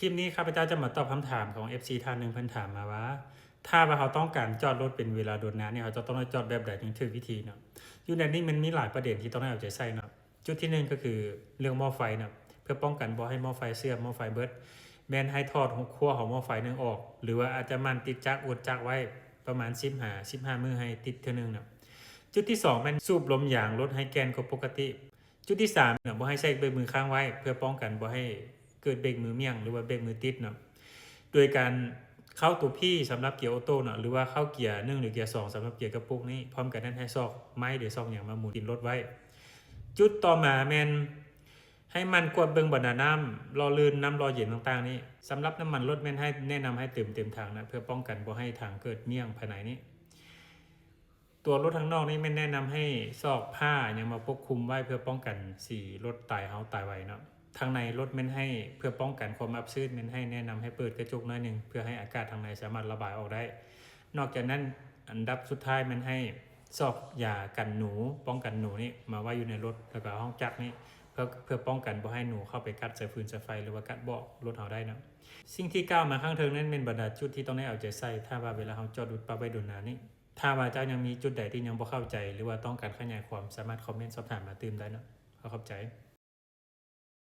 ຄລິບນີ້ຂ້າພະເຈົ້າຈະມາຕອບຄຳຖາມຂອງ ເອັຟຊີ ທ່ານໜຶ່ງ ເພິ່ນຖາມມາວ່າ ຖ້າວ່າເຮົາຕ້ອງການຈອດລົດເປັນເວລາດົນນານນີ້ ເຮົາຈະຕ້ອງໄດ້ຈອດແບບໃດຈຶ່ງຖືກວິທີເນາະ? ຢູ່ໃນນີ້ມັນມີຫຼາຍປະເດັນທີ່ຕ້ອງໄດ້ເອົາໃຈໃສ່ເນາະ. ຈຸດທີໜຶ່ງກໍຄືເລື່ອງໝໍ້ໄຟເນາະ. ເພື່ອປ້ອງກັນບໍ່ໃຫ້ໝໍ້ໄຟເສື່ອມ, ໝໍ້ໄຟເບິດ, ແມ່ນໃຫ້ຖອດຫົວຂວາຂອງໝໍ້ໄຟໜຶ່ງອອກ ຫຼືວ່າອາດຈະໝັ່ນຕິດຈັກ, ອວດຈັກໄວ້ປະມານສິບຫາສິບຫ້າມື້ໃຫ້ຕິດເທື່ອໜຶ່ງເນາະ. ຈຸດທີສອງແມ່ນສູບລົມຢາງລົດໃຫ້ແກ່ນກວ່າປົກກະຕິ. ຈຸດທີສາມເນາະ, ບໍ່ໃຫ້ໃຊ້ເບຣກມືຄ້າງໄວ້ ເພື່ອປ້ອງກັນບໍ່ໃຫ້ເກີດເບຣກມືມ້ຽງ ຫຼືວ່າເບຣກມືຕິດເນາະ. ໂດຍການເຂົ້າຕົວ P ສຳລັບເກຍໂອໂຕ້ເນາະ ຫຼືວ່າເຂົ້າເກຍໜຶ່ງ ຫຼືເກຍສອງ ສຳລັບເກຍກະປຸກນີ້ ພ້ອມກັນນັ້ນໃຫ້ຊອກໄມ້ ຫຼືຊອກຫຍັງມາໝູນຕີນລົດໄວ້. ຈຸດຕໍ່ມາແມ່ນໃຫ້ໝັ່ນກວດເບິ່ງບັນດານ້ຳຫຼໍ່ລື່ນ, ນ້ຳຫຼໍ່ເຢັນຕ່າງໆນີ້. ສຳລັບນ້ຳມັນລົດແມ່ນໃຫ້ ແນະນຳໃຫ້ເຕີມເຕັມຖັງນະ ເພື່ອປ້ອງກັນບໍ່ໃຫ້ຖັງເກີດມ້ຽງພາຍໃນນີ້. ຕົວລົດທາງນອກນີ້ແມ່ນແນະນຳໃຫ້ຊອກຜ້າຫຍັງມາປົກຄຸມໄວ້ ເພື່ອປ້ອງກັນສີລົດຕາຍເຫົ່າຕາຍໄວເນາະ. ທາງໃນລົດແມ່ນໃຫ້ ເພື່ອປ້ອງກັນຄວາມອັບຊື້ນ ແມ່ນໃຫ້ແນະນຳໃຫ້ເປີດກະຈົກໜ້ອຍໜຶ່ງ ເພື່ອໃຫ້ອາກາດທາງໃນສາມາດລະບາຍອອກໄດ້. ນອກຈາກນັ້ນ ອັນດັບສຸດທ້າຍແມ່ນໃຫ້ຊອກຢາກັນໜູ, ປ້ອງກັນໜູນີ້ມາໄວ້ຢູ່ໃນລົດ ແລ້ວກໍຫ້ອງຈັກນີ້ ເພື່ອ ເພື່ອປ້ອງກັນບໍ່ໃຫ້ໜູເຂົ້າໄປກັດສາຍຟືນສາຍໄຟ ຫຼືວ່າກັດເບາະລົດເຮົາໄດ້ເນາະ. ສິ່ງທີ່ກ່າວມາຂ້າງເທິງນັ້ນແມ່ນບັນດາຈຸດທີ່ຕ້ອງໄດ້ເອົາໃຈໃສ່ ຖ້າວ່າເວລາເຮົາຈອດລົດປະໄວ້ດົນນານນີ້. ຖ້າວ່າເຈົ້າຍັງມີຈຸດໃດທີ່ຍັງບໍ່ເຂົ້າໃຈ ຫຼືວ່າຕ້ອງການຂະຫຍາຍຄວາມ ສາມາດຄອມເມັນສອບຖາມມາຕື່ມໄດ້ເນາະ. ຂໍຂອບໃຈ.